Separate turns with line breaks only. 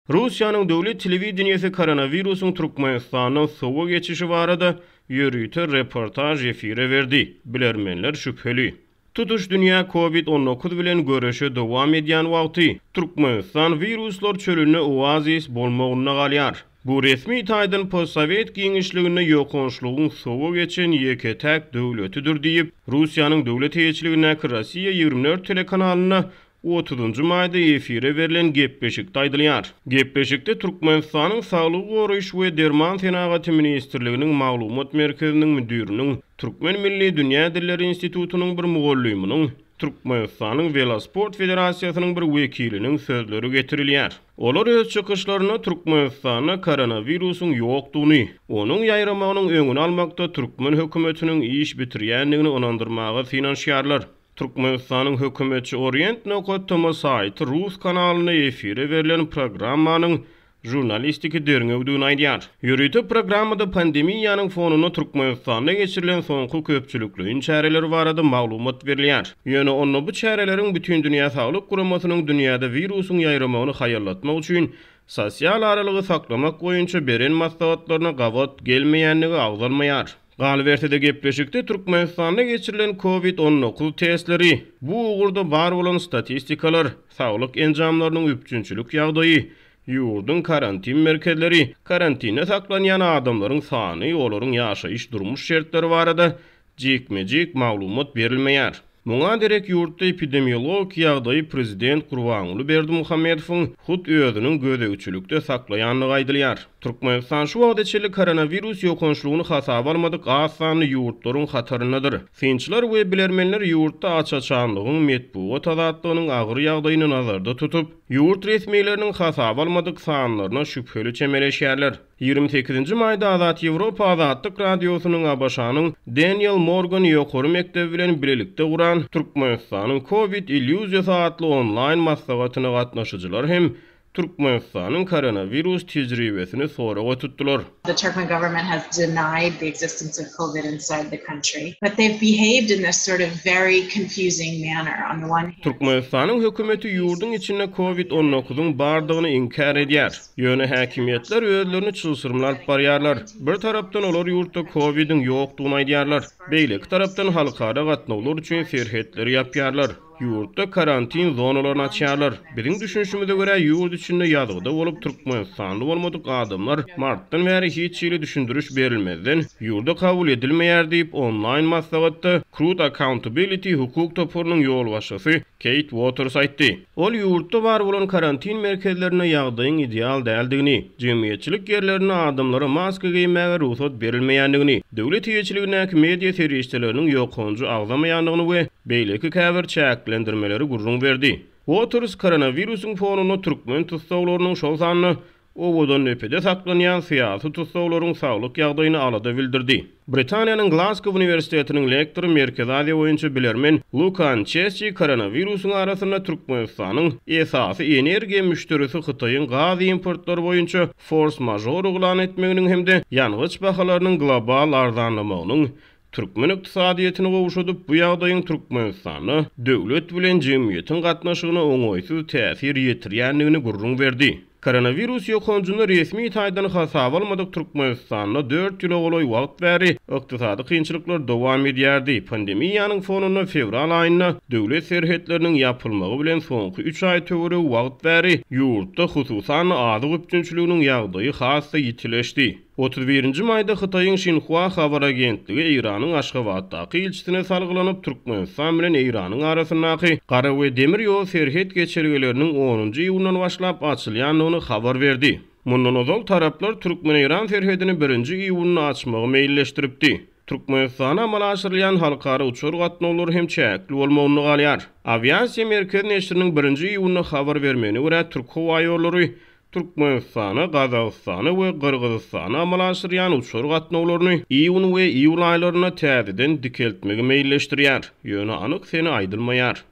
Russiýanyň döwlet telewideniýesi koronawirusyň Türkmenistandan sowa geçişi barada ýörite reportaž efire berdi. Bilermenler şübheli. Tutuş dünýä Covid 19 bilen göreşe dowam edýän wagty, Türkmenistan wiruslar çölünde oazis bolmagynda galýar. Bu resmi taýdan postsowet giňişliginde ýokançlygyň sowa geçen ýeke-täk döwletidir diýip, Russiýanyň döwlet eýeçiligindäki Rossiýa 24 telekanalynda Otuzynjy maýda efire berlen gepleşikde aýdylýar. Gepleşikde Türkmenistanyň Saglygy goraýyş we derman senagaty ministrliginiň maglumat merkeziniň müdiriniň, Türkmen milli dünýä dilleri institutynyň bir mugallymynyň, Türkmenistanyň Welosport federasiýasynyň bir wekiliniň sözleri getirilýär. Olar öz çykyşlarynda Türkmenistanda koronawirusyň ýokdugyny, onuň ýaýramagynyň öňüni almakda türkmen hökümetiniň iş bitirýändigini ynandyrmaga synanyşýarlar. Türkmenistanyň hökümetçi Orient nokat tm saýty rus kanalynda efire berlen programmanyň žurnalistiki derňewdigini aýdýar. Ýörite programmada pandemiýanyň fonunda Türkmenistanda geçirilen soňky köpçülikleýin çäreler barada maglumat berilýär. Ýöne onda bu çäreleriň Bütindünýä Saglyk Guramasynyň dünýäde wirusyň ýaýramagyny haýallatmak üçin sosial aralygy saklamak boýunça beren maslahatlaryna gabat gelmeýändigi agzalmaýar. Galyberse-de, gepleşikde Türkmenistanda geçirilen Covid 19 testleri, bu ugurda bar bolan statistikalar, saglyk enjamlarynyň üpjünçilik ýagdaýy, ýurduň karantin merkezleri, karantinde saklanýan adamlaryň sany, olaryň ýaşaýyş-durmuş şertleri barada jikme-jik maglumat berilmeýär. Muňa derek ýurtda epidemiologik ýagdaýy prezident Gurbanguly Berdimuhamedowyň hut özüniň gözegçilikde saklaýandygy aýdylýar. Türkmenistan şu wagta çenli koronawirus ýokançlygyny hasaba almadyk az sanly ýurtlaryň hataryndadyr. Synçylar we bilermenler ýurtda aç-açanlygyň, metbugat azatlygynyň agyr ýagdaýyny nazarda tutup, ýurt resmileriniň hasaba almadyk sanlaryna şübheli çemeleşýärler. 28-nji maýda Azat Ýewropa Azatlyk Radiosynyň ABŞ-nyň Daniel Morgan ýokary mekdebi bilen bilelikde guran Türkmenistanyň Covid illýuziýasy atly onlaýn maslahatyna gatnaşyjylar hem Türkmenistanyň koronawirus tejribesini soraga tutdular.
The Turkmen government has denied the existence of Covid inside the country, but they've behaved in this sort of very confusing manner. On the one hand.
Türkmenistanyň hökümeti ýurduň içinde Covid 19-yň bardygyny inkär edýär. Ýöne häkimiýetler özlerini çylşyrymly alyp barýarlar. Bir tarapdan olar ýurtda Covid-iň ýokdugyny aýdýarlar, beýleki tarapdan halkara gatnawlar üçin serhetleri ýapýarlar. Ýurtda karantin zonalaryny açýarlar. Biziň düşünişimize görä, ýurt içinde ýazgyda bolup, türkmenistanly bolmadyk adamlar martdan bäri hiç hili düşündiriş berilmezden, ýurda kabul edilmeýär diýip, onlaýn maslahatda Crude Accountability hukuk toparynyň ýolbaşçysy Keýt Uoters aýtdy. Ol ýurtda bar bolan karantin merkezlerinde ýagdaýyň ideal däldigini, jemgyýetçilik ýerlerinde adamlara maska geýmäge rugsat berilmeýändigini, döwlet eýeçiligindäki media serişdeleriniň ýokanjy agzamaýandygyny we beýleki käbir çäklendirmeleri gürrüň berdi. Uoters koronawirusyň fonunda türkmen tussaglarynyň, şol sanda Owadandepede saklanýan syýasy tussaglaryň saglyk ýagdaýyna alada bildirdi. Britaniýanyň Glasgow uniwersitetiniň lektory, Merkezi Aziýa boýunça bilermen Luka Ançessi koronawirusyň arasynda Türkmenistanyň esasy energiýa müşderisi Hytaýyň gaz importlary boýunça fors-mažor yglan etmeginiň hem-de ýangyç bahalarynyň global arzanlamagynyň Türkmen ykdysadyýetini gowşadyp, bu ýagdaýyň Türkmenistanda döwlet bilen jemgyýetiň gatnaşygyna oňaýsyz täsir ýetirýändigini gürrüň berdi. Koronawirus ýokanjyny resmi taýdan hasaba almadyk Türkmenistanda dört ýyla golaý wagt bäri ykdysady kynçylyklar dowam edýärdi. Pandemiýanyň fonunda fewral aýynda döwlet serhetleriniň ýapylmagy bilen soňky üç aý töweregi wagt bäri ýurtda, hususan-da, azyk üpjünçiliginiň ýagdaýy has-da ýitileşdi. 31-nji maýda Hytaýyň Şinhua habar agentligi Eýranyň Aşgabatdaky ilçisine salgylanyp, Türkmenistan bilen Eýranyň arasyndaky gara we demir ýol serhet geçelgeleriniň onunjy iýundan başlap açylýandygyny habar berdi. Mundan ozal taraplar türkmen-eýran serhedini birinji iýunda açmagy meýilleşdiripdi. Türkmenistana amala aşyrylýan halkara uçar gatnawlary hem çäkli bolmagynda galýar. Awiasiýa merkezi neşiriniň birinji iýunda habar bermegine görä, Türkhowaýollary Türkmenistana, Gazagystana we Gyrgyzystana amala aşyrýan uçar gatnawlaryny iýun we iýul aýlarynda täzeden dikeltmegi meýilleşdirýär, ýöne anyk sene aýdylmaýar.